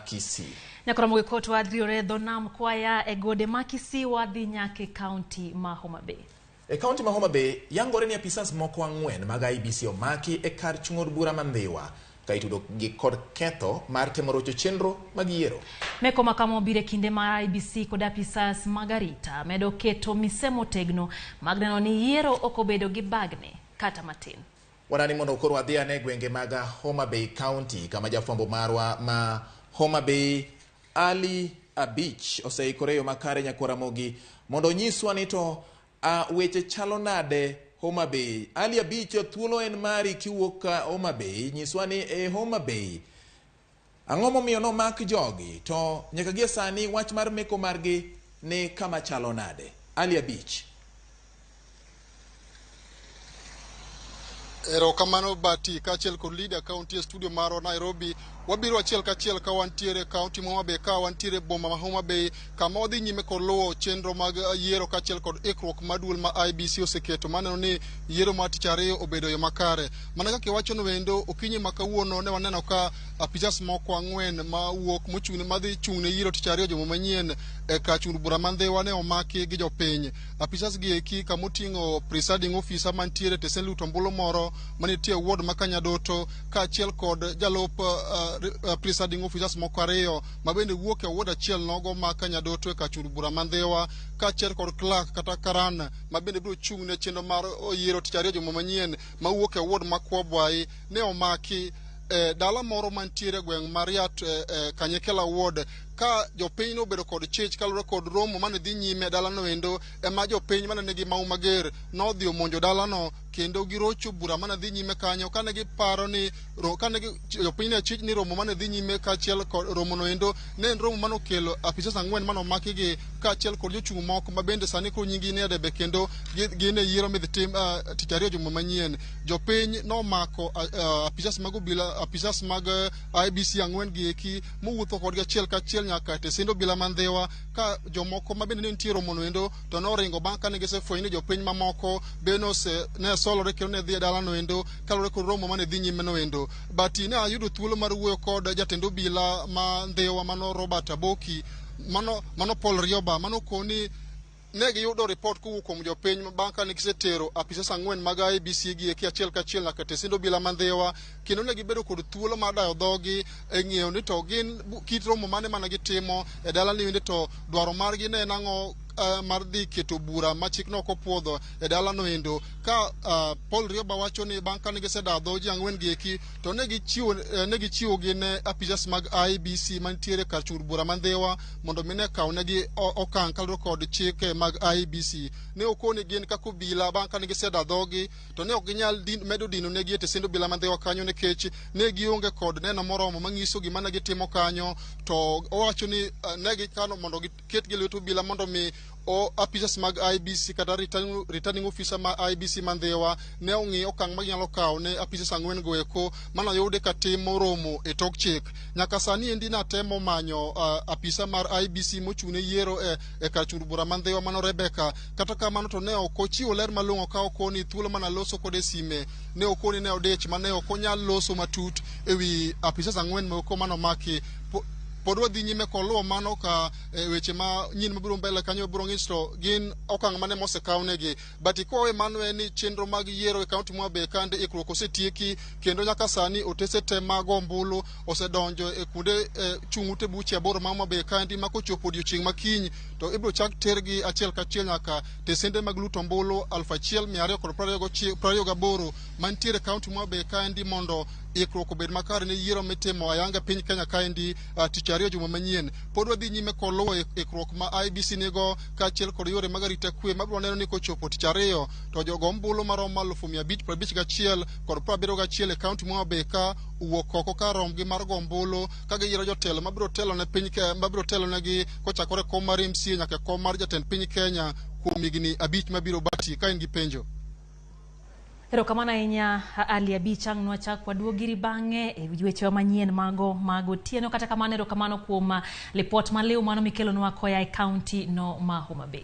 Kisii. Nyakoromo gi kot wadriore dho nam kwaya e gode ma Kisii wadhi nyaka e kaunti ma Homa Bay. E kaunti ma Homa Bay, yangore ni apisas moko ang'wen mag IEBC omaki e kar chung' od bura ma Ndhiwa ka itudo gi kod ketho mar temo rocho chenro mag yiero. Meko ma kama obiro e kinde ma IEBC kod apisas mag arita medo keto mise motegno mag neno ni yiero ok obedo gi bagni kata matin. Wanani mondo koro wadhi ane gwenge mag Homa Bay County kama jafwambo marwa ma Homa Bay Ali Abich oseikore e yo makare nyakwar Ramogi mondo onyiswa ni to weche chalo nade Homa Bay. Ali Abich, thuolo en mari kiwuok ka Homa Bay, nyiswa ni e Homa Bay ang'o momiyo nomak jogi to nyaka gie sani wach mar meko margi ni kama chalo nade? Ali Abich. Erokamano Bati kaachiel kod Leader County e studio marwa Nairobi. Wabiro achiel kachiel ka wantiere e kaunti ma Homa Bay, ka wantiere boma ma Homa Bay, kama wadhi nyime kod luwo chenro mag yiero kaachiel kod ikruok ma duol ma IEBC oseketo maneno ni yiero mar tich ariyo obedo yo makare. Mana kaka iwacho no endo, okinyi ma kawuono ne waneno ka apisas moko ang'wen ma wuok mochung' madhi chung' ne yiero tich ariyo juma manyien e kar chung' bura ma Ndhiwa ne omaki gi jopiny. Apisas gi eki kamoting'o presiding officer mantiere tesen luto ombulu moro manitie e ward ma Kanyadoto kaachiel kod jalup presiding officers moko ariyo ma bende wuok e ward achiel nogo ma Kanyadoto e kar chung' bura ma Ndhiwa kaachiel kod clerk kata karan ma bende biro chung' ne chenro mar yiero tich ariyo juma manyien mawuok e ward ma Kwabwai ne omaki e dala moro mantiere e gweng' mar Riat Kanyekela ward ka jopiny nobedo kod chich kaluwore kod romo mane dhi nyime e dalano endo ema jopiny mane nigi mau mager nodhi omonjo dalano kendo girocho bura mane dhi nyime kanyo kane giparo ni kane jopiny ne chich ni romo mane dhi nyime kaachiel kod romo no endo ne en romo mane okelo apisas ang'wen mane omaki gi kaachiel kod jochung' moko ma bende sani koro nying gi nie debe kendo gin e yiero midhi tim tich ariyo juma manyien. Jopiny nomako apisas mag obila apisas mag IEBC ang'wen gi eki mowuotho kodgi achiel kachiel nyaka e tesend obila ma Ndhiwa ka jomoko ma bende ne nitie romono endo to noringo bang' kane gisefwenyo ni jopiny mamoko be nose ne solore kendo ne dhi e dalano endo kaluwore kod romo mane dhi nyime no endo. But ne ayudo thuolo mar wuoyo kod jatend obila ma Ndhiwa mano Robert Aboki mano Paul Rioba mano koni ne giyudo ripot kowuok kuom jopiny bang' kane gisetero apisas ang'wen mag IEBC gi eki achiel kachiel nyaka e tesend obila ma Ndhiwa kendo ne gibedo kod thuolo mar dayo dhogi e ng'eyo ni to gin kit romo mane mane gitimo e dala ni to dwaro margi ne en ang'o mar dhi keto bura ma chik ne ok opuodho e dalano endo ka Paul Rioba wacho ni bang' kane gisedayo dho ji ang'wen gi eki to ne gichiwo ne gichiwo gi ne apisas mag IEBC mantiere kar chung' bura ma Ndhiwa mondo mi ne kawnegi okang' kaluwore kod chike mag IEBC. Ne okoni gin kaka obila bang' kane giseda dhogi to ne ok ginyal medo dino negi e tesend obila ma Ndhiwa kanyo nikech ne gionge kod neno moromo manyiso gima ne gitimo kanyo to owacho ni ne gikano mondo giket gi lwet obila mondo mi o apisas mag IEBC kata returning officer ma IEBC ma Ndhiwa ne ong'i okang' ma ginyalo kawo ne apisas ang'wen go eko mane oyudi ka timo romo e tok chik. Nyaka sani endi natemo manyo apisa mar IEBC mochung' ne yiero e kar chung' bura ma Ndhiwa mano Rebecca. Kata kamano to ne ok ochiwo ler malong'o ka okoni thuolo mane aloso kode e sime ne okoni ne odich mane ok onyal loso matut ewi apisas ang'wen moko mane omaki. Pod wadhi nyime koluwo mano ka weche ma nyien mabiro mbele kanyo biro ng'is to gin okang' mane mosekawnegi. But ikwawe mano en ni chenro mag yiero e kaunti ma Homa Bay kande ikruok osetieki kendo nyaka sani otese te mag ombulu osedonjo e kuonde chung' ute buche aboro ma Homa Bay kandi ma kochopo odiochieng' ma kiny to ibiro chak tergi achiel kachiel nyaka tesende mag luto ombulu aluf achiel mia ariyo kod prariyo gaboro mantiere e kaunti ma Homa Bay kaendi mondo ikruok obed makare ne yiero mitimo ayanga piny Kenya kaendi tich ariyo juma manyien. Pod wadhi nyime kod luwo ikruok ma IEBC nigo kaachiel kod yore mag arita kwe mabiro neno ni kochopo tich ariyo to jogo ombulu maromo 5,551 kod 71 e kaunti ma Homa Bay ka owuok oko kar rombgi mar go ombulu ka giyiero jotelo mabiro telo ne piny mabiro telo negi kochakore kom mar MCA nyaka kom mar jatend piny Kenya kuom higni 5 mabiro. Bati ka in gi penjo. Erokamano ahinya Ali Abich, ang' nwachak waduog iri bang'e e wechewa manyien mago mag otieno. Kata kamano erokamano kuom lipot maliw mano mikelonwa koya e kaunti no ma Homa Bay.